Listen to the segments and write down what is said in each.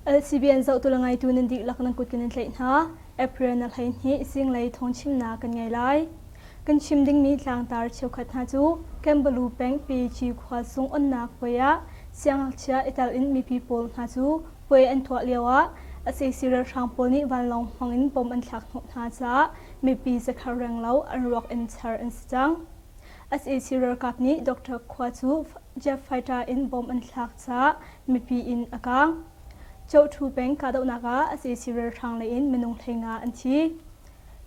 LCBN zohtu le ngaitu nan dihlak nan kut kan in tlaih hna. April na 12 zinglei thawngchimnak kan ngei lai. Kan chim dingmi tlangtar cheukhat hna cu Kembalu peng PG khua sung onnak puai ah siangngakchia i tel in mipi pawl hna cu puai an tuah lio ah sac ralhrang pawl nih vanlawng hmang in bom an thlak hnawh hna caah mipi zakhar renglo an ruak in char an si cang. Sac ralkap nih Dr. Khua cu jet fighter in bom an thlak caah mipi inn a kaang. Chohthu peng kahdohnak ah sac ralhrang lei in minung 15 an thi.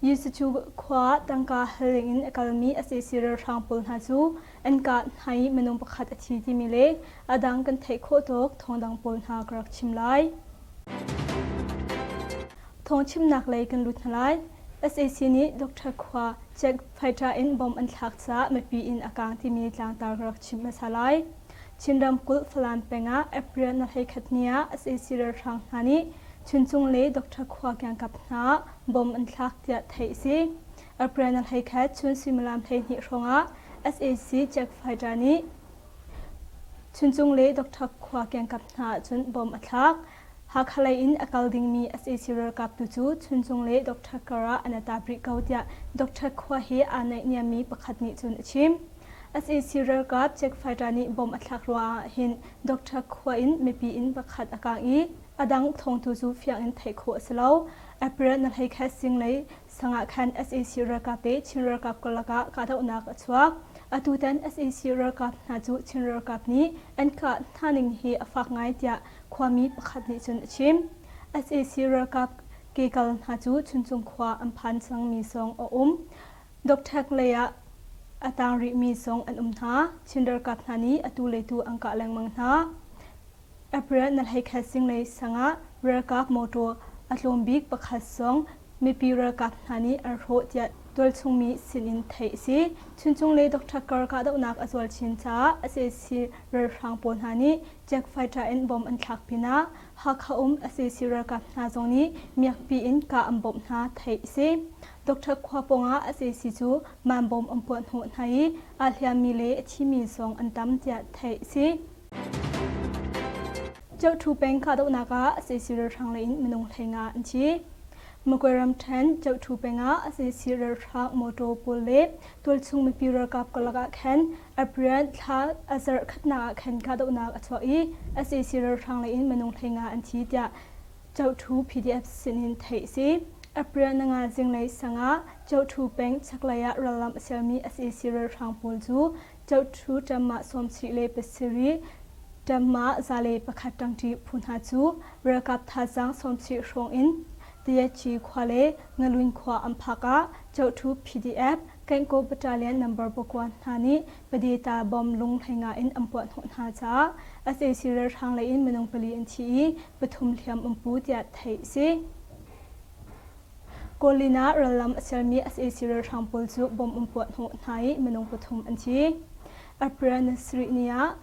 Yusichu khua ah tangka hal ding in a kalmi sac ralhrang pawl hna cu an kah hna i minung pakhat a thi timi le a dang kan theih khawh tawk thawngdang pawl hna ka rak chim lai. Thawngchimnak lei kan lut hna lai. Sac nih Dr. Khua jet fighter in bomb an thlak caah mipi inn a kaang timi tlangtar ka rak chim hmasa lai. Chin ramkulh Falam peng ah April na 11 ni ah sac ralhrang hna nih Chuncung le Dr. Khua kiangkap hna ah bomb an thlak tiah theih a si. April na 11 chun suimilam 12 hrawng ah sac jet fighter nih Chuncung le Dr. Khua kiangkap hna ahcun bomb a thlak. Hakha lei in a kal dingmi sac ralkap tu cu Chuncung le Dr. kar ah an i tap rih ko tiah Dr. Khua he aa naihniammi pakhat nih cun a chim. Sac ralkap jet fighter nih bomb a thlak ruangah hin Dr. Khua in mipi inn pakhat a kaang i a dang thawngtu cu fiang in theih khawh a si lo. April na 11 zinglei sang ah khan sac ralkap le Chin ralkap karlak ah kahdohnak a chuak. Atutan sac ralkap hna cu Chin ralkap nih an kah hna ning hi a fak ngai tiah khuami pakhat nih cun a chim. Sac ralkap kekal hna cu Chuncung khua an phan cangmi zong a um. Dokthek lei ah a tang rihmi zong an um hna. Chin ralkap hna nih atu le tu an kah lengmang hna. April na 11 zinglei sang ah ralkap motor a tlawm bik pakhat zong mipi ralkap hna nih an hrawh tiah tualchung mi sinin theih a si. Chuncung le Dr. Kar kahdohnak a zual chin caah sac ralhrang pawl hna nih jet fighter in bomb an thlak pinah Hakha um sac ralkap hna zong nih miakpi in kah an bawmh hna theih a si. Dr. Khua pawngah sac cu man bom an puah hnawh hna i aa hliammi le a thimi zong an tam tiah theih a si. Chohthu peng kahdohnak ah sac ralhrang lei in minung 15 an thi. Magway ramṭhen Chohthu peng ah sac ralhrang motor pawl le tualchung mipi ralkap karlak ah khan April thla a zarh khatnak ah khan kahdohnak a chuak i sac ralhrang lei in minung 15 an thi tiah Chohthu PDF sinin theih a si. April nanga zinglei sang ah Chohthu peng chaklei ah rallam a sialmi sac ralhrang pawl cu Chohthu ṭamah sawmsarih le pasarih ṭamah 101 ṭangṭi phu hna cu ralkap thazaang 70 hrawng in Tayatci khua le Ngalun khua an phak ah Chohthu PDF Kankaw Battalion number pakua hna nih Padeta bomb lung 15 in an puah hnawh hna caah sac ralhrang lei in minung pali an thi i pathum hliam an pu tiah theih a si. Kawlin ah rallam a sialmi sac ralhrang pawl cu bomb an puah hnawh hna i minung pathum an thi. April ni sarih ni ah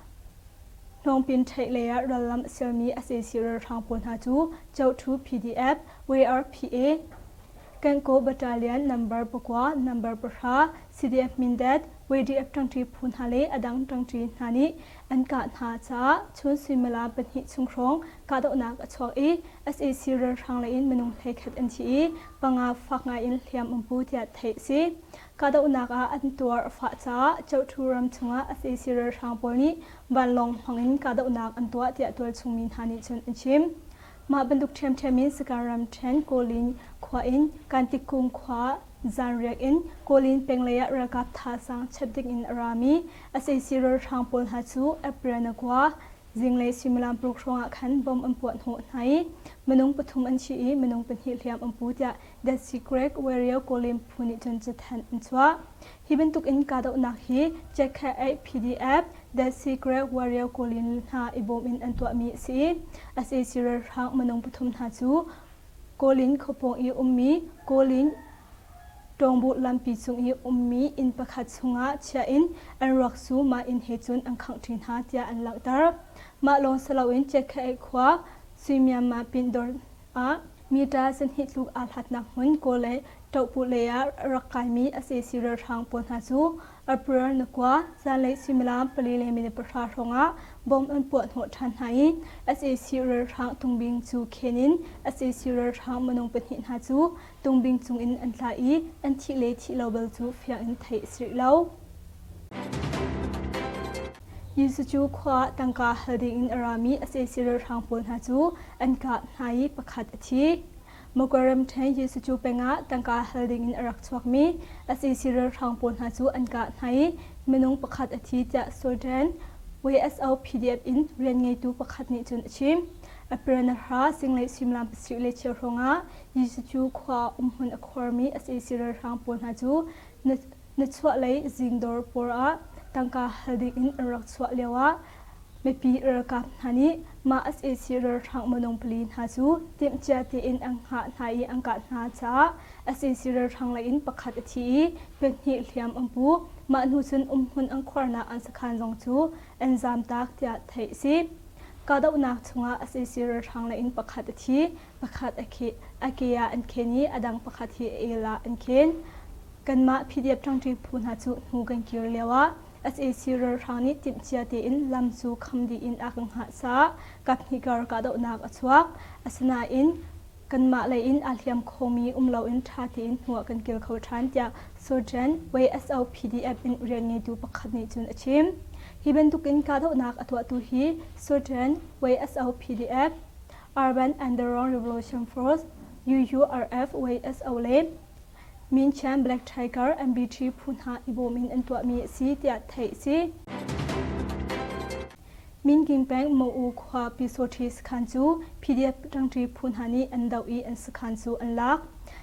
Hnawngpin ṭheih lei ah rallam a sialmi sac ralhrang pawl hna cu Chohthu PDF, WRPA, Kankaw Battalion number pakua, number pahra, CDF Mindat, YDF ṭangṭi phu hna le a dang ṭangṭi hna nih an kah hna caah chun suimilam pahnih chung hrawng kahdohnak a chuak i sac ralhrang lei in minung 11 an thi i panga fak ngai in hliam an pu tiah theih a si. Kahdohnak ah an tuar a fah caah Chohthu ram chungah sac ralhrang pawl nih vanlawng hmang in kahdohnak an tuah tiah tualchung mi hna nih cun an chim. Mah bantuk ṭhiamṭhiam in Sagaing ramṭhen Kawlin khua in Kantikung khua zanriak in Kawlin penglei ah ralkap thazaang chap ding in a rami sac ralhrang pawl hna cu April na kua zinglei suimilam paruk hrawng ah khan bomb an puah hnawh hna i minung pathum an thi i minung pahnih hliam an pu tiah The Secret Warrior Kawlin phu nih cun cathanh an chuah. Hi bantuk in kahdohnak hi Jack-Kha PDF The Secret Warrior Kawlin hna i bawm in an tuahmi a si. Sac ralhrang minung pathum hna cu Kawlin khuapawng i ummi Kawlin Ṭawngbuh lampi cung i ummi inn pakhat chungah chia in an ruak cu mah inn he cun an khangh ṭi hna tiah an langhter. Mah lawng si loin Chiatkhaih khua Suimiamah Pindawr ah mita sahnih tluk aa hlatnak hmun Kawl le Ṭohpuh lei ah rak kaimi sac ralhrang pawl hna cu April ni kua zanlei suimilam pali le minute pahra hrawngah bomb an puah hnawh ṭhan hna i sac ralhrang tungbing cu khen in sac ralhrang minung pahnih hna cu tungbing cungin an tla i an thih le thih lo bal cu fiang in theih a si rih lo. Jesuh cu khua ah tangka hal dingin a rami sac ralhrang pawl hna cu an kah hna i pakhat a thi. Mokwa ramṭhen Jesuh cu peng ah tangka hal dingin a rak chuakmi sac ralhrang pawl hna cu an kah hna i minung pakhat a thi tiah Sultan YSO PDF in rian ngeitu pakhat nih cun a chim. April nahra zinglei suimilam pasarih le cheu hrawngah Jesuh cu khua ah umhmun a khuarmi sac ralhrang pawl hna cu Nichuahlei zingdawr pawl ah tangka hal dingin an rak chuah lioah mipi ralkap hna nih mah sac ralhrang minung pali hna cu timhcia tein an hngah hna i an kah hna caah sac ralhrang lei in pakhat a thi i pahnih hliam an pu. Mah hnu cun umhmun an khuarnak an sakhan zong cu an zamtak tiah theih a si. Kahdohnak chungah sac ralhrang lei in pakhat a thi, pakhat a ke ah an khen i a dang pakhat hi a el ah an khen. Kanmah PDF ṭangṭi phu hna cu hnu kan kir lioah sac ralhrang nih timhcia tein lam cu kham dih in a kan hngah caah kaphnih kar kahdohnak a chuak. Asinain kanmah lei in aa hliam khomi um loin ṭha tein hnu ah kan kil kho ṭhan tiah Surgeon YSO PDF in rian ngeitu pakhat nih cun a chim. Hi bantukin kahdohnak a tuahtu hi Surgeon YSO PDF, Urban Underground Revolution Force, UURF YSO le Minchan Black Tiger MBT phu hna i bawm in an tuahmi a si tiah theih a si. Minking peng Mo-u khua Pyusawṭhi sakhan cu PDF ṭangṭi phu hna nih an doh i an sakhan cu an lak.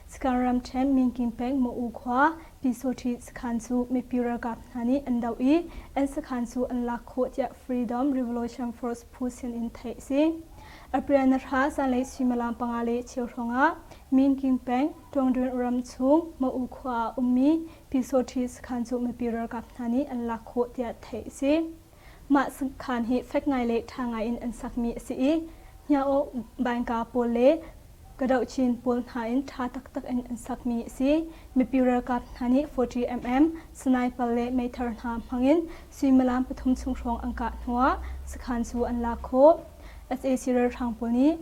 Sakhan ramṭhen Minking peng Mo-u khua Pyusawṭhi sakhan cu mipi ralkap hna nih an doh i an sakhan cu an lak khawh tiah Freedom Revolution Force phu sinin theih a si. April nahra zanlei suimilam panga le cheu hrawngah Minking peng Ṭawngdun ram chung Mo-u khua ah ummi Pyusawṭhi sakhan cu mipi ralkap hna nih an lak khawh tiah theih a si. Mah sakhan hi fek ngai le ṭha ngai in an sakmi a si i Hniaawh Baingka pawl le Kadohchin pawl hna in ṭha taktak in an sakmi a si. Mipi ralkap hna nih 40mm sniper le meithal hna hmangin suimilam pathum chung hrawng an kah hnuah sakhan cu an lak khawh. Sac ralhrang pawl nih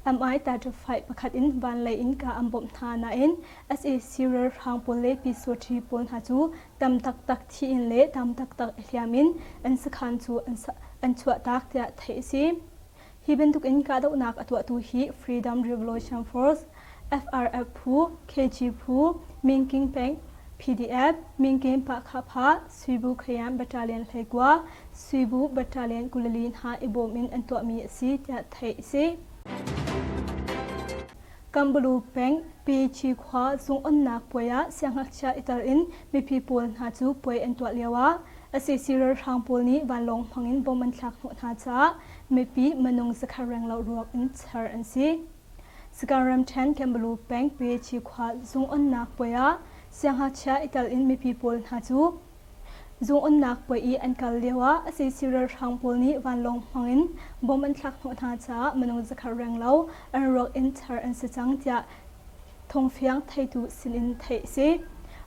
Mi-35 pakhat in vanlei in kah an bawmh hna nain sac ralhrang pawl le pyusawṭhi pawl hna cu tam taktak thi in le tam taktak i hliam in an sakhan cu an chuahtak tiah theih a si. Hi bantuk in kahdohnak a tuahtu hi Freedom Revolution Force, FRF phu, KG phu, Minking peng PDF, Minkin Pahkhapha, Suibu Khayan Battalion 19, Suibu Battalion 24 hna i bawm in an tuahmi a si tiah theih a si. Kambalu peng Pechi khua zungonnak puai ah siangngakchia i tel in mipi pawl hna cu puai an tuah lioah sac ralhrang pawl nih vanlawng hmangin bom an thlak hnawh hna caah mipi minung zakhat renglo ruak in char an si. Sagaing ramṭhen Kambalu peng Pechi khua zungonnak puai ah siangngakchia i tel in mipi pawl hna cu Zungonnak puai i an kal lioah sac ralhrang pawl nih vanlawng hmangin bom an thlak hnawh hna caah minung zakhat renglo an ruak in char an si cang tiah thawngfiang theitu sinin theih a si.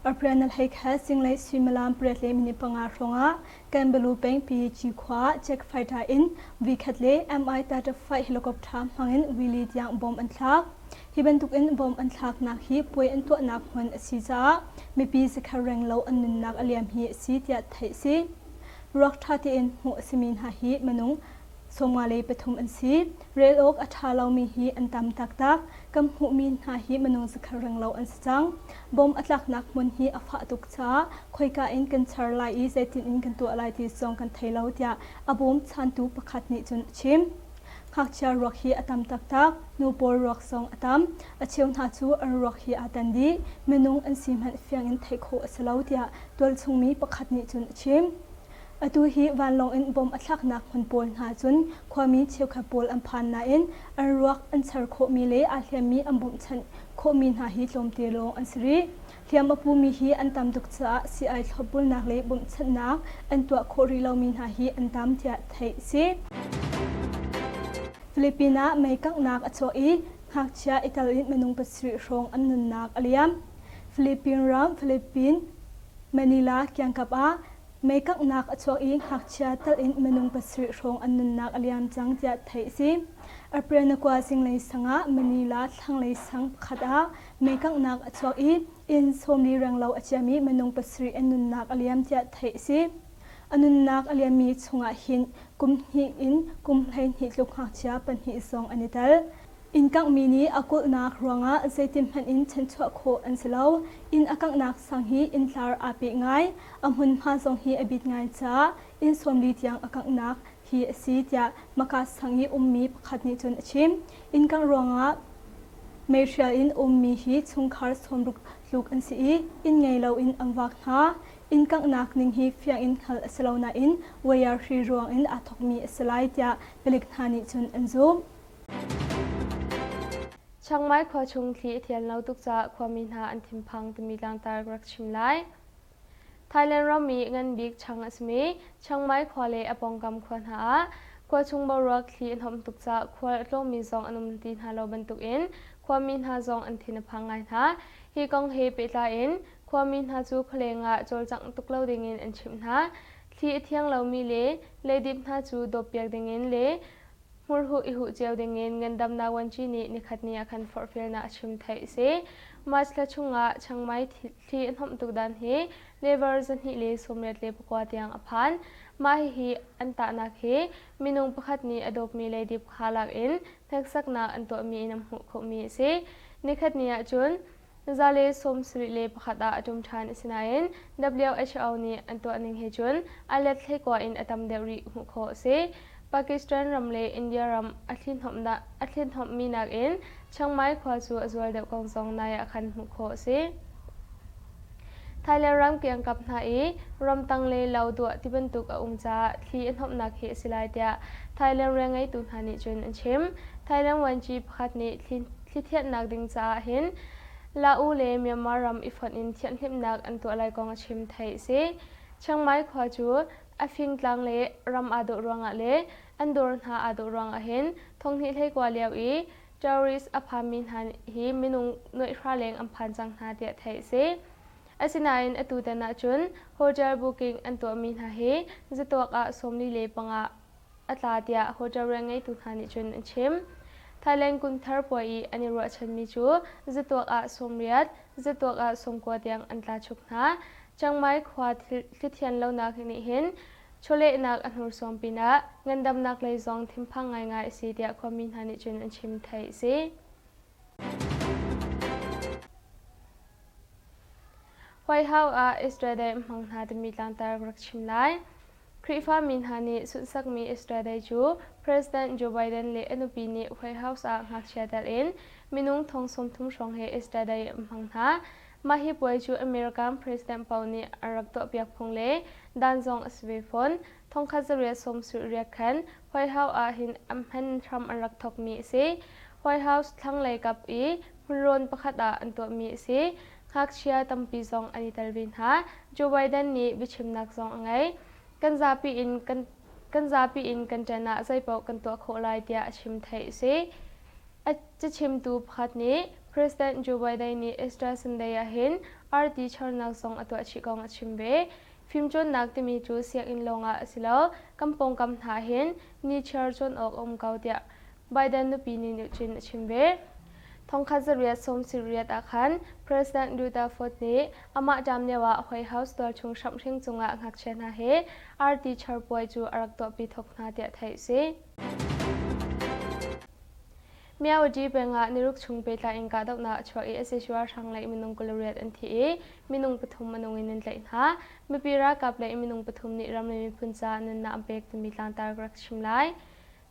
April na hlei kha zinglei suimilam pariat le minute panga hrawngah Kanbalu peng Piyici khua ah jet fighter in V-khat le Mi-35 helicopter hmangin Wili tiang bom an thlak. Hi bantukin bom an thlaknak hi puai an tuahnak hmun a si caah mipi zakhat renglo an nunnak a liam hi a si tiah theih a si. Ruak ṭha tein hmuh a simi hna hi minung 53 an si. Rel awk a ṭha lomi hi an tam taktak. Kan hmuhmi hna hi minung zakhat renglo an si cang. Bom a tlaknak hmun hi a fah tuk caah khoika in kan char lai i zeitin in kan tuah lai ti zong kan thei lo tiah a bawm chantu pakhat nih cun a chim. Ngakchia ruak hi a tam taktak. Nu pawl ruak zong a tam. A cheu hna cu an ruak hi aa tan dih. Minung an si hmanh fiang in theih khawh a si lo tiah tualchungmi pakhat nih cun a chim. Atu hi vanlawng in bom a thlaknak hmun pawl hna cun khuami cheukhat pawl an phan nain an ruak an char khawhmi le aa hliammi an bawmhchanh khawhmi hna hi tlawmte lawng an si rih. Hliam a pumi hi an tam tuk caah sii-ai thlopbulnak le bawmhchanhnak an tuah khawh rih lomi hna hi an tam tiah theih a si. Philippines ah mei kanghnak a chuak i ngakchia i tel in minung pasarih hrawng an nunnak a liam. Philippine ram Philippine. Manila kiangkap ah mei kanghnak a chuak i ngakchia tal in minung pasarih hrawng an nunnak a liam cang tiah theih a si. April ni kua zinglei sang ah Manila thlanglei sang pakhat ah mei kanghnak a chuak i inn 40 renglo a ciami minung pasarih an nunnak a liam tiah theih a si. A nunnak a liammi chungah hin kum hnih in kum 12 tluk ngakchia pahnih zong an i tel. Inn kanghmi nih a kulhnak ruangah zeitinhmanh in chanchuah khawh an si lo. Inn a kanghnak sang hi inntlar aa peh ngai. A hmunhma zong hi a bit ngai caah inn 40 tiang a kanghnak hi a si tiah Maka sang i ummi pakhat nih cun a chim. Inn kangh ruangah meihrial in ummi hi chungkhar 60 tluk an si i inn ngei loin an vak hna. Inn kanghnak ning hi fiang in hngalh a si lo nain wire hri ruang in aa thawkmi a si lai tiah palik hna nih cun an zumh. Chiang Mai khua chung thli a thian lo tuk caah khuami hna an thinphang timi tlangtar ka rak chim lai. Thailand ram i nganbik chang a simi Chiang Mai khua le a pawngkam khua hna ah khua chung boruak thli a hnawm tuk caah khual a tlawngmi zong an um ti hna lo bantukin khuami hna zong an thin a phang ngai hna. Hi kong he pehtlai in khuami hna cu khualeng ah cawlcangh tuk lo dingin an chimh hna. Thli a thiang lomi le leidip hna cu dawppiak dingin le Hmurhuh i huh cio dingin ngandamnak vuanci nih nikhat ni ah khan forhfialnak a chim theih a si. March thla chungah Chiang Mai thli a hnomh tuk dan hi level 229 tiang a phan. Mah hihi an tahnak hi minung pakhat nih a dawpmi leidip kha lak in hneksaknak an tuahmi in an hmuh khawhmi a si. Nikhat ni ahcun 171 ah a ṭum ṭhan. Asinain WHO nih an tuah ning he cun a let hleikua in a tam deuh rih hmuh khawh a si. Pakistan ram le India ram a thlihnawmhmi nakin Chiang Mai khua cu a zual deuh kong zong nai ah khan hmuh khawh a si. Thailand ram kiangkap hna i ramtang le lo duah ti bantuk a um caah thli a hnawmhnak hi a si lai tiah Thailand rianngeitu hna nih cun an chim. Thailand vuanci pakhat nih thli thianhnak ding caah hin Lau le Myanmar ram i fonh in thianhhlimhnak an tuah lai kong a chim theih a si. Chiang Mai khua cu a fingtlang le ram aa dawh ruangah le an dawr hna aa dawh ruangah hin thonghnih hleikua lio i tourist a phanmi hna hi minung nuaihra leng an phan cang hna tiah theih a si. Asinain atu tan ahcun hotel booking an tuahmi hna hi zatuak ah 45 a tla tiah hotel rianngeitu hna nih cun an chim. Thailand kumthar puai i an i ruahchanmi cu zatuak ah 80, zatuak ah 90 tiang an tla chuk hna. Chiang Mai khua thlithian lonak nih hin chawlehnak a hnursuang pinah ngandamnak lei zong thinphang ngaingai a si tiah khuami hna nih cun an chim theih a si. White House ah Israel Day hmang hna timi tlangtar ka rak chim lai. Khrihfa mi hna nih sunhsakmi Israel Day cu President Joe Biden le a nupi nih White House ah ngakchia tel in minung thong 30 hrawng he Easter Day an hmang hna. Mah hi puai cu American President paoh nih an rak tuahpiak phung le dan zong a si ve fawn. Thongkhat zariat sawm suh riak khan White House ah hin an hman hram an rak thawkmi a si. White House thlanglei kap i hmunrawn pakhat ah an tuahmi a si. Ngakchia tampi zong an i tel ve hna. Joe Biden nih biachimnak zong a ngei. Kan zapi in kan kan zapi in kan ṭan ah zeipaoh kan tuah khawh lai tiah a chim theih a si. A cachimtu pakhat nih President Joe Biden nih Easter Sunday ah hin arti chornak zong a tuah chih kong a chim ve. Fimcawnnak timi cu sianginn lawngah a si lo, kan pawngkam hna hin nichiar cawn awk a um ko tiah Biden nupi nih cun a chim ve. Thongkhat zariat sawm riat ah khan President Rutherford nih amah ṭam lio ah White House tualchung hramhring cungah ngakchia hna he arti chorpuai cu a rak tuahpi thok hna tiah theih a si. Myawaddy peng ah niruk chung pehtlai in kahdohnak a chuak i sac ralhrang lei minung 28 an thi i minung pathum minung in an tlaih hna. Mipi ralkap lei minung pathum nih ram le miphun caah nunnak an pek timi tlangtar ka rak chim lai.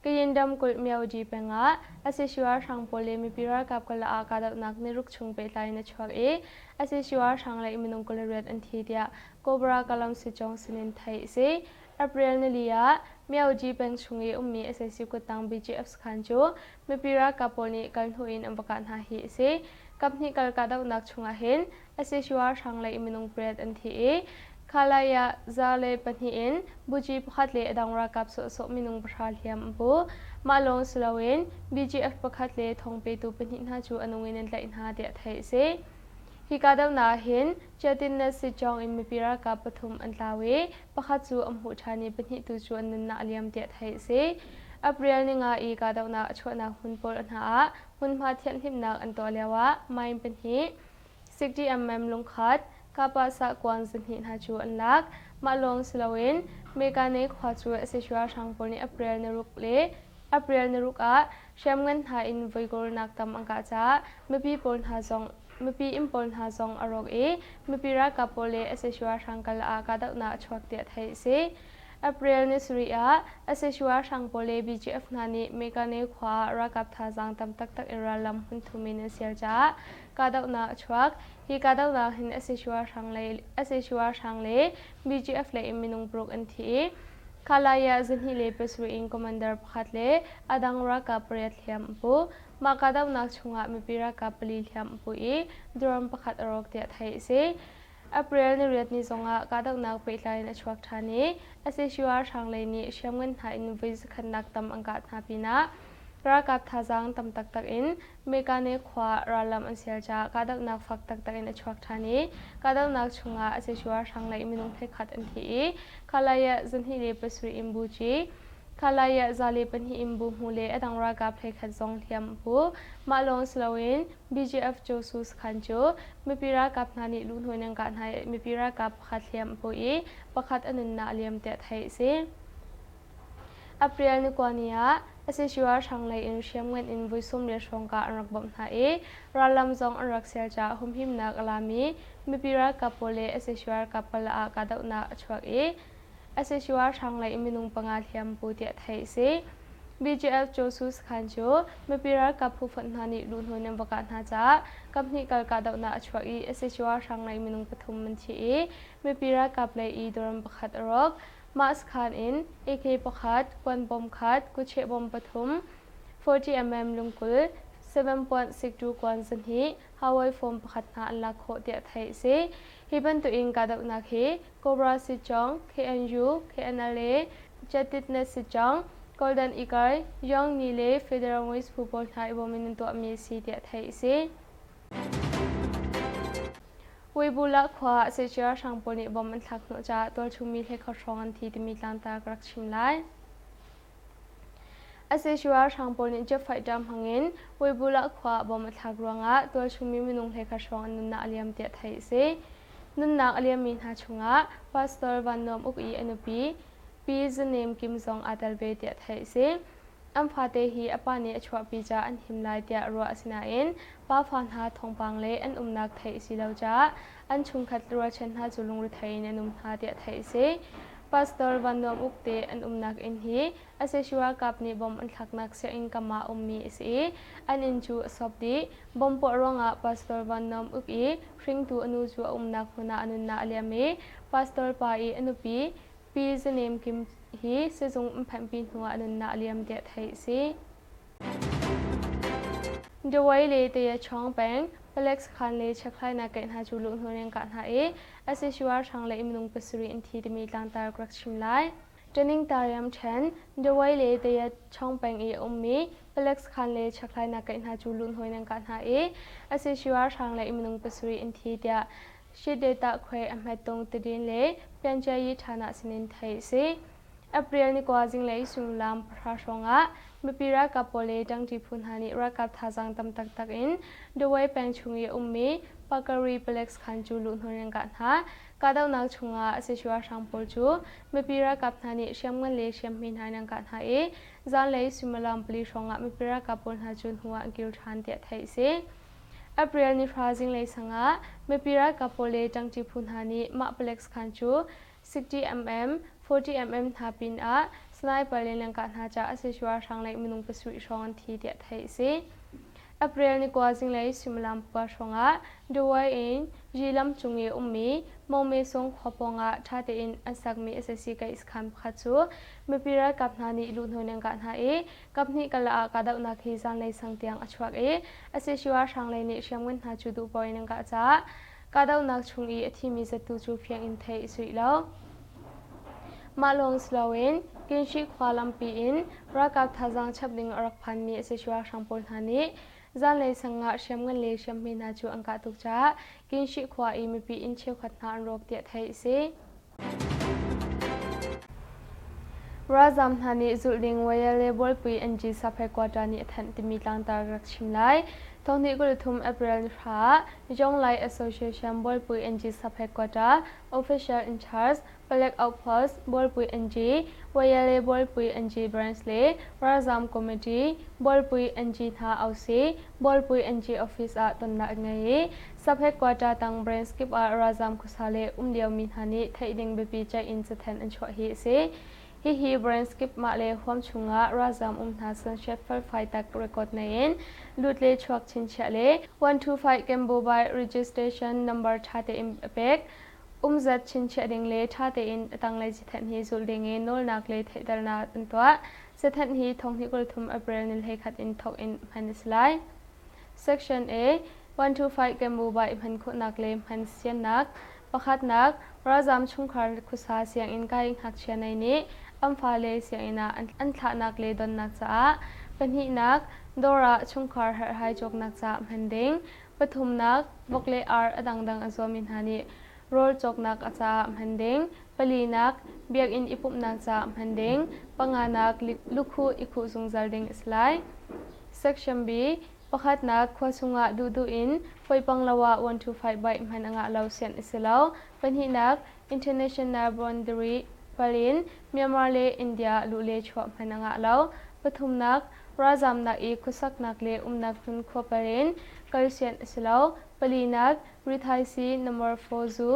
Kayin ramkulh Myawaddy peng ah sac ralhrang pawl le mipi ralkap karlak ah kahdohnak niruk chung pehtlai in a chuak i sac ralhrang lei minung 28 an thi tiah Cobra Kalam Sitcawng sinin theih a si. April nili ah Myawaddy peng chung i ummi sac kuttang BGF sakhan cu mipi ralkap pawl nih kal hnu in an va kah hna hi a si. Kaphnih kal kahdohnak chungah hin sac ralhrang lei minung pariat an thi i Khalaya za le pahnih in buci pakhat le a dang ralkap sawhsawh minung pahra hliam an pu. Mah lawng si loin BGF pakhat le thawngpetu pahnih hna cu a nung in an tlaih hna tiah theih a si. Hi kahdohnak ah hin Chiatinnet Sitcawng in mipi ralkap pathum an tlau i pakhat cu an hmuh ṭhan i pahnih tu cu an nunnak a liam tiah theih a si. April ninga i kahdohnak a chuahnak hmun pawl hna ah hmunhma thianhhlimhnak an tuah lioah mine pahnih, 60mm lungkhat, Kapah kuan 200 hna cu an lak. Mah lawng si loin Mekane khua cu sac ralhrang pawl nih April ni ruk le April ni ruk ah hriamngan hna in voikawlnak tam an kah caah mipi pawl hna zong mipi inn pawl hna zong a rawk i mipi ralkap pawl le sac ralhrang kal ah kahdohnak a chuak tiah theih a si. April ni sarih ah sac ralhrang pawl le BGF hna nih Mekane khua ah ralkap thazaang tam taktak in rallam hmun thum in an sial caah kahdohnak a chuak. Hi kahdohnak hin sac ralhrang le sac ralhrang le BGF lei in minung paruk an thi i Khalaya 27 in commander pakhat le a dang ralkap pariat hliam an pu. Mah kahdohnak chungah mipi ralkap pali hliam an pu i drone pakhat a rawk tiah theih a si. April ni riat ni zongah kahdohnak pehtlai in a chuak ṭhan i sac ralhrang lei nih hriamngan hna in voi zakhatnak tam an kah hna pinah ralkap thazaang tam taktak in Mekane khua rallam an sial caah kahdohnak fak taktak in a chuak ṭhan i kahdohnak chungah sac ralhrang lei minung hlekhat an thi i Khalaya 27 in Buci, Khalaya 102 in Buhmu le a dang ralkap hlekhat zong hliam a pu. Mah lawng si loin BGF Josu sakhan cu mipi ralkap hna nih luhnawi in an kah hna i mipi ralkap pakhat hliam a pu i pakhat a nunnak a liam tiah theih a si. April ni kua ni ah sac ralhrang lei in hriamngan in voi 30 hrawng kah an rak bawmh hna i rallam zong an rak sial caah humhimnak a lami mipi ralkap pawl le sac ralkap pal ah kahdohnak a chuak i sac ralhrang lei in minung panga hliam pu tiah theih a si. BGF Josu sakhan cu mipi ralkap phu fonh hna nih luhnawn an va kah hna caah kaphnih kal kahdohnak a chuak i sac ralhrang lei minung pathum an thi i mipi ralkap lei i dawr pakhat a rawk. Mah sakhan in AK pakhat, kuan bom khat, kucheh bom pathum, 40mm lungkul, 7.62 kuan 200, Hawaii phone pakhat hna an lak khawh tiah theih a si. Hi bantuk in kahdohnak hi Cobra Sichong, KNU, KNLA, Chetitnet Sichong, Golden Eagle, Yong Ni le Federal Waste phu pawl hna i bawm in an tuahmi a si tiah theih a si. Uibula khua ah sac ralhrang pawl nih bom an thlak hnawh caah tualchung mi hlekhat hrawng an thi timi tlangtar ka rak chim lai. Sac ralhrang pawl nih jet fighter hmangin Uibula khua ah bom a thlak ruangah tualchung mi minung hlekhat hrawng an nunnak a liam tiah theih a si. Nunnak a liammi hna chungah Pastor Van Nuam Uk i a nupi Pi Zanem Kim zong aa tel ve tiah theih a si. An fate hi a pa nih a chuahpi caah an him lai tiah ruah a si nain pafa hna thawngpang le an umnak theih a si lo caah an chungkhat rualchan hna cu lungrethei in an um hna tiah theih a si. Pastor Van Nuam Uk te an umnak inn hi sac ralkap nih bom an thlaknak sianginn kam ah a ummi a si i an inn cu a sawp dih. Bom puah ruangah Pastor Van Nuam Uk i hringtu a nu cu a umnak hmun ah a nunnak a liam i Pastor pa i a nupi Pi Zanem Kim hi sizung an phanhpi hnuah a nunnak a liam tiah theih a si. Dawei le Tayachawng peng palek sakhan le chekhlainak keih hna cu luhhnawh in an kah hna i sac ralhrang le minung pasarih an thi timi tlangtar ka rak chim lai. Ṭaning Tariam ṭhen Dawei le Tayachawng peng i a ummi palek sakhan le chekhlainak keih hna cu luhhnawh in an kah hna i sac ralhrang le minung pasarih an thi tiah Shidetah khuai a hmettung tidin le Pianchiayi ṭhanah sinin theih a si. April ni kua zinglei suimilam pahra hrawngah mipi ralkap pawl le ṭangṭi phu hna nih ralkap thazaang tam taktak in Dawei peng chung i a ummi Pakari palek sakhan cu luhhnawh in an kah hna. Kahdohnak chungah sac ralhrang pawl cu mipi ralkap hna nih hriamngan le hriamhme hna in an kah hna i zanlei suimilam pali hrawngah mipi ralkap pawl hna cu hnu ah an kir ṭhan tiah theih a si. April ni hra zinglei sangah mipi ralkap pawl le ṭangṭi phu hna nih mah palek sakhan cu 60mm, 40mm hna pinah sniper le lengkah hna caah sac ralhrang lei minung pasarih hrawng an thi tiah theih a si. April ni kua zinglei suimilam pakua hrawngah Dawai in Yi lam cung i a ummi Mongmesung khua pawngah ṭha tein an sakmi sac kaih sakhan pakhat cu mipi ralkap hna nih luhnawi in an kah hna i Kaphnih kal ah kahdohnak hi zanlei sang tiang a chuak i sac ralhrang lei nih hriamngan hna cu duh paoh in an kah caah kahdohnak chung i a thimi zattu cu fiang in theih a si rih lo. Mah lawng si loin Kinshi khua lampi in ralkap thazaang chap ding a rak phanmi sac ralhrang pawl hna nih Zanlei sang ah hriamngan le hriamhme hna cu an kah tuk caah Kinshih khua i mipi inn cheukhat hna an rawk tiah theih a si. Ralzam hna nih zulh ding Wayale Bualpui NG sub-headquarter nih a thanh timi tlangtar rak chim lai. Thonghnih 23 April ni hra ah Jonglai Association Bualpui NG sub-headquarter Official in Charge Palek Outpost Bualpui NG, Wayale Bualpui NG Branch le Ralzam Committee Bualpui NG hna ausi Bualpui NG Office ah tonnak an ngei i sub-headquarter tang branch kip ah ralzam khuasa le um liomi hna nih theih ding biapi ceih in cathanh an chuah hi a si. Hihi branch kip mah le huam chungah ralzam um hna sunset felfai tak record nei in lut le chuak chinchiah le 125 Cambobai registration number ṭha tein a pek. Umzat chinchiah ding le ṭha tein a tanglei cathanh hi zulh ding in nawlnak le theihternak an tuah. Cathanh hi thonghnih 23 April ni 11 in thawk in hman a si lai. Section A 125 Cambobai hman khawhnak le hman siannak Pakhatnak, ralzaam chungkhar khuasa sianginn kai ngakchia nei nih an fale sianginn ah an thlahnak le donnak caah. Pahnihnak, dawr ah chungkhar herhhai cawknak caah hman ding. Pathumnak, vok le ar a dangdang a zuami hna nih rawl cawknak a caah hman ding. Palinak, biakinn i pumhnak caah hman ding. Panganak, lukhuh i khuh zungzal ding a si lai. Section B Pakhatnak, khua chungah duhduh in poipang lo ah 125 byte hman a ngah lo sianh a si lo. Pahnihnak, international boundary pal in Myanmar le India luh le chuah hman a ngah lo. Pathumnak, ralzamnak i khuasaknak le umnak hmun khua pal in kal sianh a si lo. Palinak, rithaisii number 4 zu,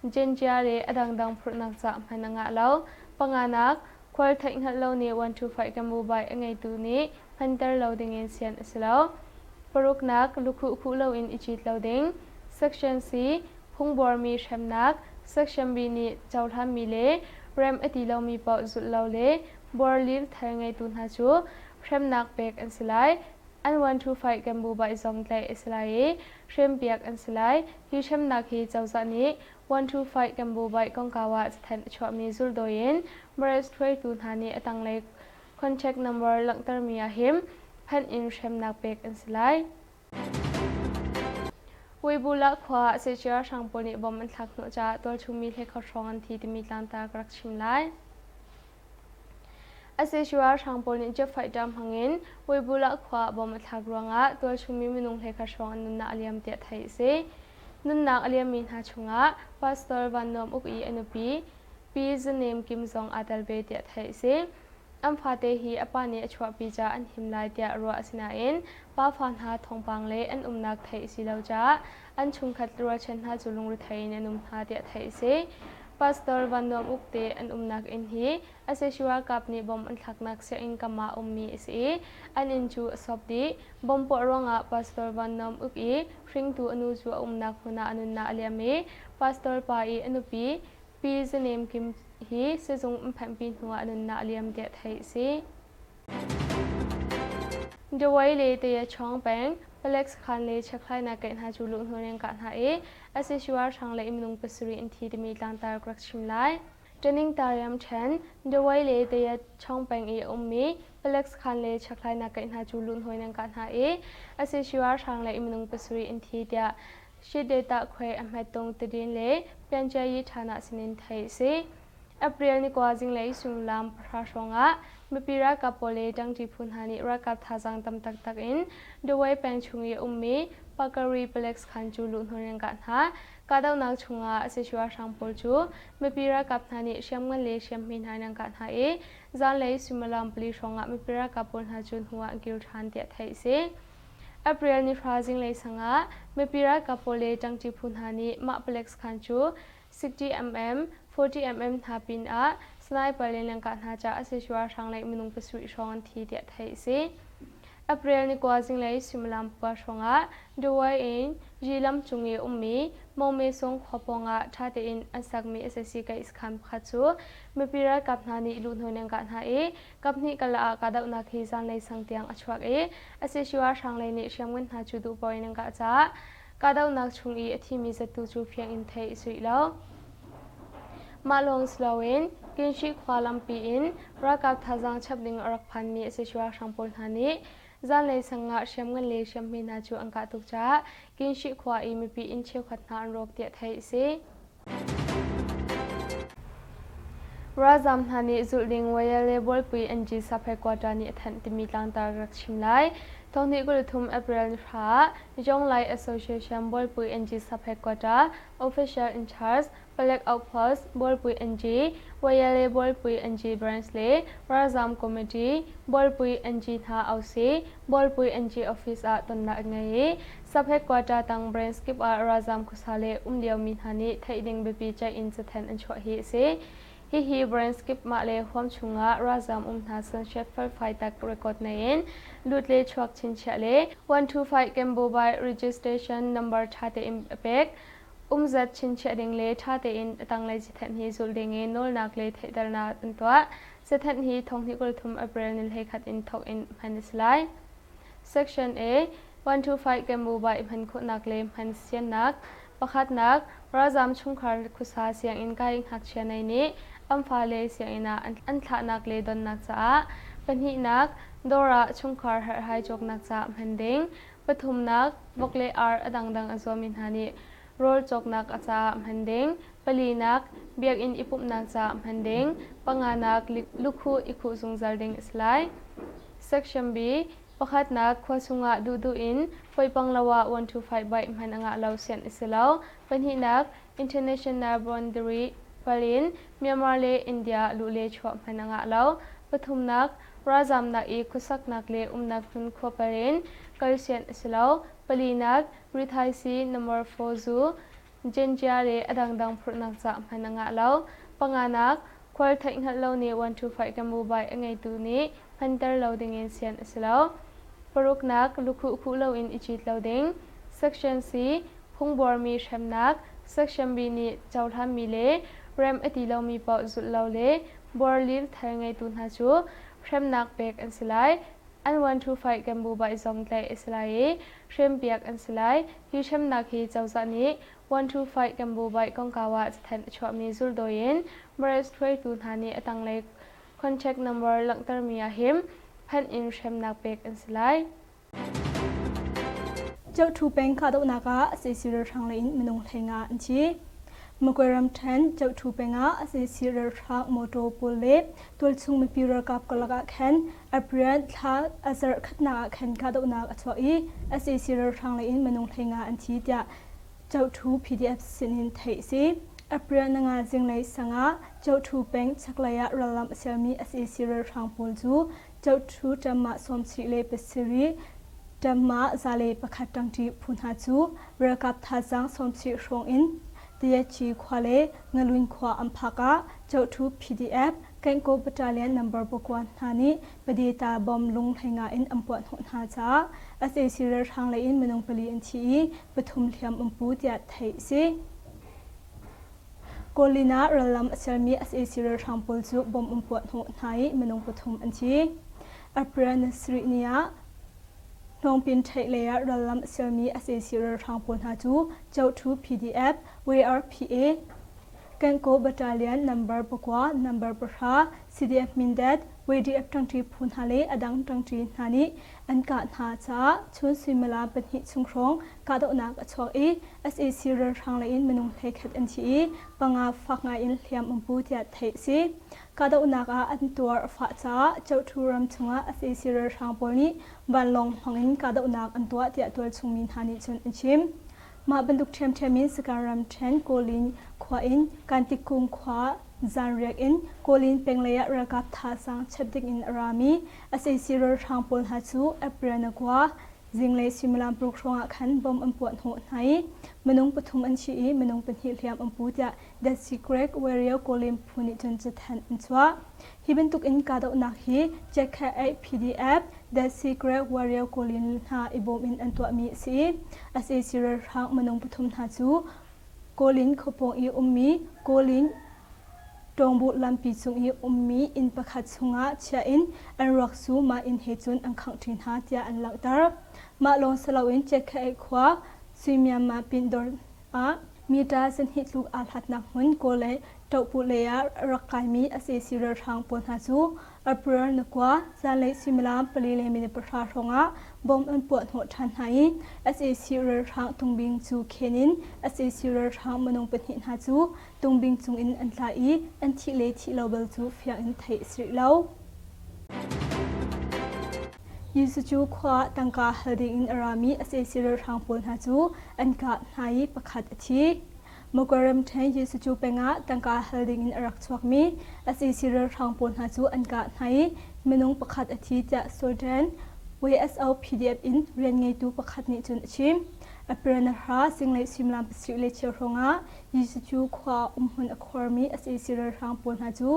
Gengia le a dangdang phurhnak ca hman a ngah lo. Panganak, khual theih hngalh lo nih 125 kan mobile a ngeitu nih hmanter lo dingin sian a si lo. Paruknak, lukhuh khuh loin i cit lo ding. Section C, phungbuarmi hremnak. Section B nih cohlanmi le rem a ti lomi paoh zulh lo le buar lil thar ngeitu hna cu hremnak pek an si lai. An 125 kan bu baih zong tlaih a si lai i hrempiak an si lai. Hi hremnak hi cozah nih 125 kan bu baih kongkau ah cathanh a chuahmi zuldawi in Mares hruaitu hna nih a tanglei contact number langhtermi ah hin phanh in hremnak pek an si lai. Uibulah khua ah Sehcia hrang pawl nih bom an thlak hnawh caah tualchungmi hlei hrawng an thi timi tlangtar ka rak chim lai. Asesua hrang pawl nih jet fighter hmangin Uibulah khua ah bom a thlak ruangah tualchungmi minung hlei hrawng an nunnak a liam tiah theih a si. Nunnak a liammi hna chungah Pastor Van Nuam Uk i a nupi Pi Zanem Kim zong aa tel ve tiah theih a si. An fate hi a pa nih a chuahpi caah an him lai tiah ruah a si nain pafa hna thawngpang le an umnak theih a si lo caah an chungkhat rualchan hna cu lungrethei in an um hna tiah theih a si. Pastor Van Nuam Uk te an umnak inn hi sac ralkap nih bom an thlaknak sianginn kam ah a ummi a si i an inn cu a sawp dih. Bom puah ruangah Pastor Van Nuam Uk i hringtu a nu cu a umnak hmun ah a nunnak a liam i Pastor pa i a nupi Pi Zanem Kim hi sizung an phanhpi hnuah a nunnak a liam tiah theih a si. Dawei le Tayachawng peng palek sakhan le chekhlainak keih hna cu luhhnawh in an kah hna i sac ralhrang le minung pasarih an thi timi tlangtar ka rak chim lai. Ṭaning Tariam ṭhen Dawei le Tayachawng peng i a ummi palek sakhan le chekhlainak keih hna cu luhhnawh in an kah hna i sac ralhrang le minung pasarih an thi tiah Shidetah khuai a hmettung tidin le Pianchiayi ṭhanah sinin theih a si. April ni kua zinglei suimilam pahra hrawngah mipi ralkap pawl le ṭangṭi phu hna nih ralkap thazaang tam taktak in Dawei peng chung i a ummi Pakari palek sakhan cu luhhnawh in an kah hna. Kahdohnak chungah sac ralhrang pawl cu mipi ralkap hna nih hriamngan le hriamhme hna in an kah hna i zanlei suimilam pali hrawngah mipi ralkap pawl hna cu hnu ah an kir ṭhan tiah theih a si. April ni hra zinglei sangah mipi ralkap pawl le ṭangṭi phu hna nih mah palek sakhan cu 60mm, 40mm hna pin ah sniper le lengkah hna caah sac ralhrang lei minung pasarih hrawng an thi tiah theih a si. April ni kua zinglei suimilam pakua hrawngah Dawai in Yi lam cung i a ummi Mongme Sung khua pawngah ṭha tein an sakmi sac kaih sakhan pakhat cu mipi ralkap hna nih luhhnawh in an kah hna i Kaphnih kal ah kahdohnak hi zanlei sang tiang a chuak i sac ralhrang lei nih hriamngan hna cu duh paoh in an kah caah kahdohnak chung i a thimi zattu cu fiang in theih a si rih lo. Mah lawng si loin Kinshi khua lampi in ralkap thazaang chap ding a rak phanmi sac ralhrang pawl hna nih zanlei sang ah hriamngan le hriamhme hna cu an kah tuk caah Kinshi khua i mipi inn cheukhat hna an rawk tiah theih a si. Ralzaam hna nih zulh ding Wayale Bualpui NG sub-headquarter nih a thanh timi tlangtar rak chim lai. Thonghnih 23 April ni hra ah Jonglai Association Bualpui NG sub-headquarter Official in Charge Palek Outpost Bualpui NG, Wayale Bualpui NG Branch le Ralzaam Committee Bualpui NG hna ausi Bualpui NG office ah tonnak an ngei i Sub-headquarter tang branch kip ah ralzaam khuasa le um liomi hna nih theih ding biapi ceih in cathanh an chuah hi a si. Hihi branch kip mah le huam chungah ralzaam um hna sunset felfai tak record nei in lut le chuak chinchiah le 125 Cambobai registration number ṭha tein a pek. Umzat chinchiah ding le ṭha tein a tanglei cathanh hi zulh ding in nawlnak le theihternak an tuah. Cathanh hi thonghnih 23 April ni 11 in thawk in hman a si lai. Section A, 125 Cambobai hman khawhnak le hman siannak. Pakhatnak, ralzaam chungkhar khuasa sianginn kai ngakchia nei nih an fale sianginn ah an thlahnak le donnak caah. Pahnihnak, dawr ah chungkhar herhhai cawknak caah hman ding. Pathumnak, vok le ar a dangdang a zuami hna nih rawl cawknak a caah hman ding. Palinak, biakinn i pumhnak caah hman ding. Panganak, lukhuh i khuh zungzal ding a si lai. Section B, Pakhatnak, khua chungah duhduh in poipang lo ah 125 baih hman a ngah lo sianh a si lo. Pahnihnak, International boundary pal in Myanmar le India luh le chuah hman a ngah lo. Pathumnak, ralzamnak i khuasaknak le umnak hmun khua pal in kal sianh a si lo. Palinak, rithaisii number 4 zu, Gengia le a dangdang phurhnak ca hman a ngah lo. Panganak, khual theih hngalh lo nih 125 kan mobile a ngeitu nih hmanter lo dingin sian a si lo. Paruknak, lukhuh khuh loin i cit lo ding. Section C, phungbuarmi hremnak. Section B nih cohlanmi le rem a ti lomi paoh zulh lo le buar leave thar ngeitu hna cu hremnak pek an si lai. An 125 kan mobile zong tlaih a si lai i hrempiak an si lai. Hi hremnak hi cozah nih 125 kan bubaih kongkau ah cathanh a chuahmi zuldawi in Mares hruaitu hna nih a tanglei contact number langhtermi ah hin phanh in hremnak pek an si lai. Ceuṭhu peng kahdohnak ah sac ralhrang lei in minung 15 an thi. Magway ramṭhen Ceuṭhu peng ah sac ralhrang motor pawl le tualchung mipi ralkap karlak ah khan April thla a zarh khatnak ah khan kahdohnak a chuak i sac ralhrang lei in minung 15 an thi tiah Ceuṭhu PDF sinin theih a si. April nanga zinglei sang ah Ceuṭhu peng chaklei ah rallam a sialmi sac ralhrang pawl cu Ceuṭhu ṭamah sawmsarih le pasarih ṭamah 101 ṭangṭi phu hna cu ralkap thazaang 70 hrawng in Tiachi khua le Ngalun khua an phak ah Ceuṭhu PDF Kankaw Battalion number pakua hna nih Padeta bomb lung 15 in an puahhnawh hna caah sac ralhrang lei in minung pali an thi i pathum hliam an pu tiah theih a si. Kawlin ah rallam a sermi sac ralhrang pawl cu bomb an puahhnawh hna i minung pathum an thi. April ni sarih ni ah Hnawngpin ṭheih lei ah rallam a sermi sac ralhrang pawl hna cu Ceuṭhu PDF, WRPA, Kankaw Battalion number pakua, number pahra, CDF Mindat, WDF ṭangṭi phu hna le a dang ṭangṭi hna nih an kah hna caah chun suimilam pahnih chung hrawng kahdohnak a chuak i sac ralhrang lei in minung 11 an thi i panga fak ngai in hliam an pu tiah theih a si. Kahdohnak ah an tuar a fah caah Ceuṭhu ram chungah sac ralhrang pawl nih vanlawng hmangin kahdohnak an tuah tiah tualchung mi hna nih cun an chim. Mah bantuk ṭhiamṭhiam in Sagaing ramṭhen Kawlin khua in Kantikung khua zanriak in Kawlin penglei ah ralkap thazaang chap ding in a rami sac ralhrang pawl hna cu April na kua zinglei suimilam paruk hrawng ah khan bomb an puah hnawh hna i minung pathum an thi i minung pahnih hliam an pu tiah The Secret Warrior Kawlin phu nih cun cathanh an chuah. Hi bantuk in kahdohnak hi Jack-Kha PDF The Secret Warrior Kawlin hna i bawm in an tuahmi a si. Sac ralhrang minung pathum hna cu Kawlin khuapawng i ummi Kawlin Ṭawngbuh lampi cung i ummi inn pakhat chungah chiah in an ruak cu mah inn he cun an khangh ṭi hna tiah an langhter. Mah lawng si loin Chiatkhaih khua Suimiamma Pindawr ah. Mita zahnih tluk aa hlatnak hmun Kawl le Tohpu lei ah a rak kaimi sac ralhrang pawl hna cu April ni kua zanlei suimilam pali le minute pahra hrawngah bomb an puah hnawh ṭhan hna i sac ralhrang tungbing cu khen in sac ralhrang minung pahnih hna cu tungbing cungin an tla i an thih le thih lo bal cu fiang in theih a si rih lo. Jesuh cu khua ah tangka hal dingin a rami sac ralhrang pawl hna cu an kah hna i pakhat a thi. Mokwa ramṭhen Jesuh cu peng ah tangka hal dingin a rak chuakmi sac ralhrang pawl hna cu an kah hna i minung pakhat a thi tiah Sultan YSO PDF in rian ngeitu pakhat nih cun a chim. April na hra zinglei suimilam pasarih le cheu hrawngah Jesuh cu khua ah umhmun a khuarmi sac ralhrang pawl hna cu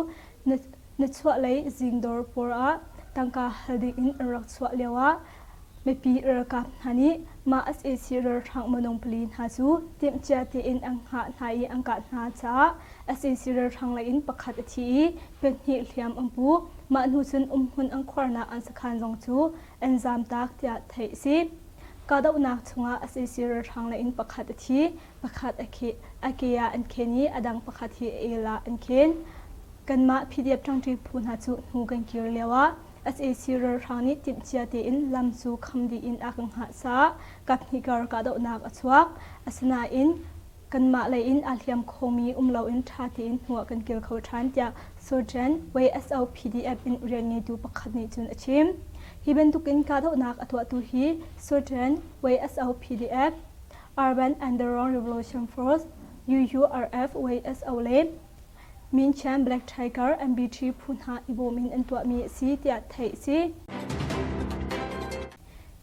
nichuahlei zingdawr pawl ah tangka hal dingin an rak chuah lioah mipi ralkap hna nih mah sac ralhrang minung pali hna cu timhcia tein an hngah hna i an kah hna caah sac ralhrang lei in pakhat a thi i pahnih hliam an pu. Mah hnu cun umhmun an khuarnak an sakhan zong cu an zamtak tiah theih a si. Kahdohnak chungah sac ralhrang lei in pakhat a thi, pakhat a ke ah an khen i a dang pakhat hi a el ah an khen. Kanmah PDF ṭangṭi phu hna cu hnu kan kir lioah sac ralhrang nih timhcia tein lam cu kham dih in a kan hngah caah kaphnih kar kahdohnak a chuak. Asinain kanmah lei in aa hliam khomi um loin ṭha tein hnu ah kan kir kho ṭhan tiah Surgeon YSO PDF in rian ngeitu pakhat nih cun a chim. Hi bantukin kahdohnak a tuahtu hi Surgeon YSO PDF, Urban Underground Revolution Force, UURF YSO le Minchan Black Tiger MBT phu hna i bawm in an tuahmi a si tiah theih a si.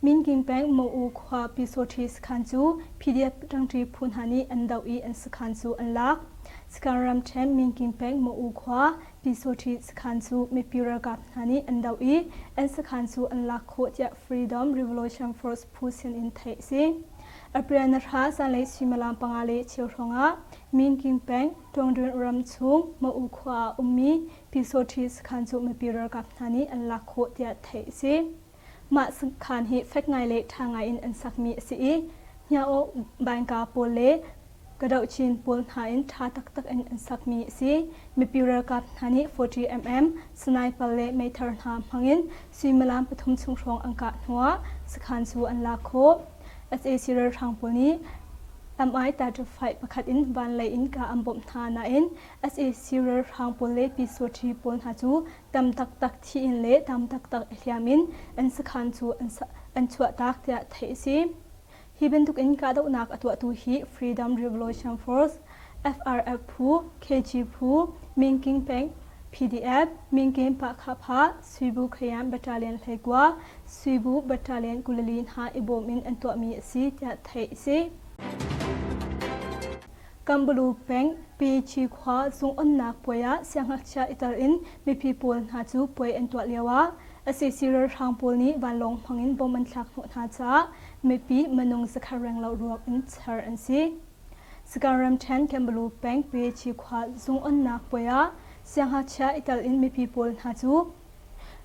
Minking peng Mo-u khua Pyusawṭhi sakhan cu PDF ṭangṭi phu hna nih an doh i an sakhan cu an lak. Sakhan ramṭhen Minking peng Mo-u khua Pyusawṭhi sakhan cu mipi ralkap hna nih an doh i an sakhan cu an lak khawh tiah Freedom Revolution Force phu sinin theih a si. April ni hra zanlei suimilam panga le cheu hrawngah Minking peng Tawngdun ram chung Mo-u khua ah ummi Pyusawṭhi sakhan cu mipi ralkap hna nih an lak khawh tiah theih a si. Mah sakhan hi fek ngai le ṭha ngai in an sakmi a si i Hniaawh Baingka pawl le Kadohchin pawl hna in ṭha taktak in an sakmi a si. Mipi ralkap hna nih 40mm sniper le meithal hna hmangin suimilam pathum chung hrawng an kah hnuah sakhan cu an lak khawh. Sac ralhrang pawl nih Mi-35 pakhat in vanlei in kah an bawmh hna nain sac ralhrang pawl le Pyusawṭhi pawl hna cu tam taktak thi in le tam taktak i hliam in an sakhan cu an chuahtak tiah theih a si. Hi bantuk in kahdohnak a tuahtu hi Freedom Revolution Force, FRF phu, KG phu, Minking peng PDF, Minkin Pahkhapha, Suibu Khayan Battalion 19, Suibu Battalion 24 hna i bawm in an tuahmi a si tiah theih a si. Kambulu peng Pechi khua zung-onnak puai ah siangngakchia i tel in mipi pawl hna cu puai an tuah lioah sac ralhrang pawl nih vanlawng hmangin bom an thlak hnawh hna caah mipi minung zakhat renglo ruak in char an si. Sagaing ramṭhen Kambulu peng Pechi khua zung-onnak puai ah siangngakchia i tel in mipi pawl hna cu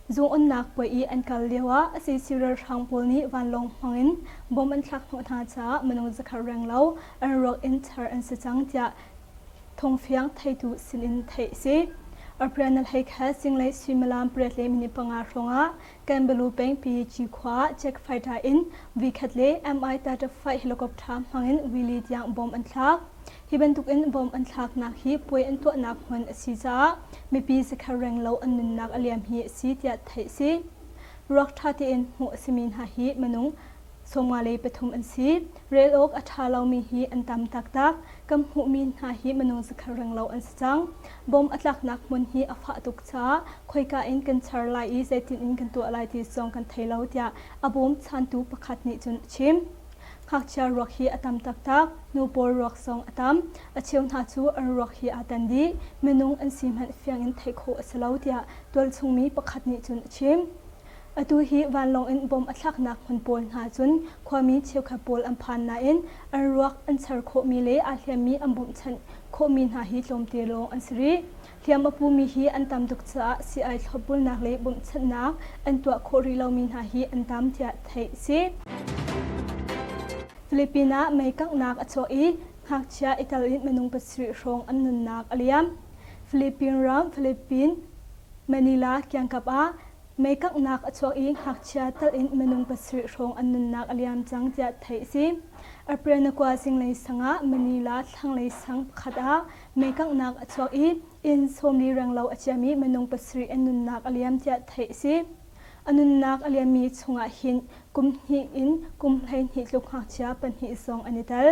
Zung-onnak puai i an kal lioah sac ralhrang pawl nih vanlawng hmangin bom an thlak hnawh hna caah minung zakhat renglo an ruak in char an si cang tiah thawngfiang theitu sinin theih a si. April ni 21 zinglei suimilam pariat le minute panga hrawngah Kanbalu peng Piyici khua ah jet fighter in V-khat le Mi-35 helicopter hmangin Wili tiang bom an thlak. Hi bantukin bom an thlaknak hi puai an tuahnak hmun a si caah mipi zakhat renglo an nunnak a liam hi a si tiah theih a si. Ruak ṭha tein hmuh a simi hna hi minung 53 an si. Rel awk a ṭha lomi hi an tam taktak. Kan hmuhmi hna hi minung zakhat renglo an si cang. Bom a tlaknak hmun hi a fah tuk caah khoika in kan char lai i zeitin in kan tuah lai ti zong kan thei lo tiah a bawm chantu pakhat nih cun a chim. Ngakchia ruak hi a tam taktak. Nu pawl ruak zong a tam. A cheu hna cu an ruak hi aa tan dih. Minung an si hmanh fiang in theih khawh a si lo tiah tualchungmi pakhat nih cun a chim. Atu hi vanlawng in bom a thlaknak hmun pawl hna cun khuami cheukhat pawl an phan nain an ruak an char khawhmi le aa hliammi an bawmhchanh khawhmi hna hi tlawmte lawng an si rih. Hliam a pumi hi an tam tuk caah sii-ai thlopbulnak le bawmhchanhnak an tuah khawh rih lomi hna hi an tam tiah theih a si. Philippines ah mei kanghnak a chuak i. Ngakchia i tel in minung pasarih hrawng an nunnak a liam. Philippine ram Philippine Manila kiangkap ah mei kanghnak a chuak i ngakchia tel in minung pasarih hrawng an nunnak a liam cang tiah theih a si. April ni kua zinglei sang ah Manila thlanglei sang pakhat ah mei kanghnak a chuak i inn sawmli renglo a ciami minung pasarih an nunnak a liam tiah theih a si. A nunnak a liammi chungah hin kum hnih in kum 12 tluk ngakchia pahnih zong an i tel.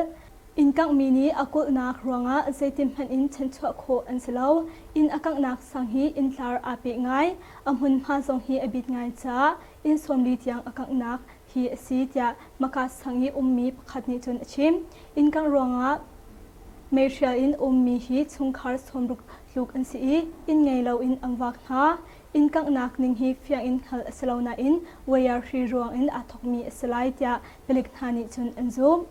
Inn kanghmi nih a kulhnak ruangah zeitin hmanh in chanchuah khawh an si lo. Inn a kanghnak sang hi inntlar aa peh ngai. A hmunhma zong hi a bit ngai caah inn sawmli tiang a kanghnak hi a si tiah Maka sang i ummi pakhat nih cun a chim. Inn kangh ruangah meihrial in ummi hi chungkhar sawmruk tluk an si i inn ngei loin an vak hna. Inn kanghnak ning hi fiang in hngalh a si lo nain wire hri ruang in aa thawkmi a si lai tiah palik hna nih cun an zumh.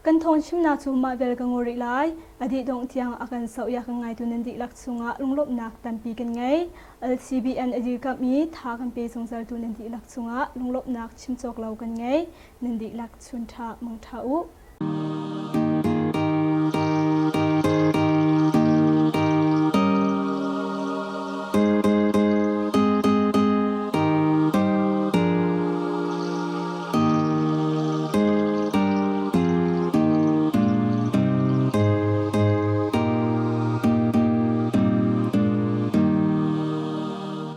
Kan thawngchimnak cu mah vial ka ngol rih lai. A dih dongh tiang a kan soh i a kan ngaitu nan dihlak chungah lunglawmhnak tampi kan ngei. LCBN a dirkamh i tha kan pe zungzaltu nan dihlak chungah lunglawmhnak chim cawk lo kan ngei. Nan dihlak chun ṭha mang ṭha u.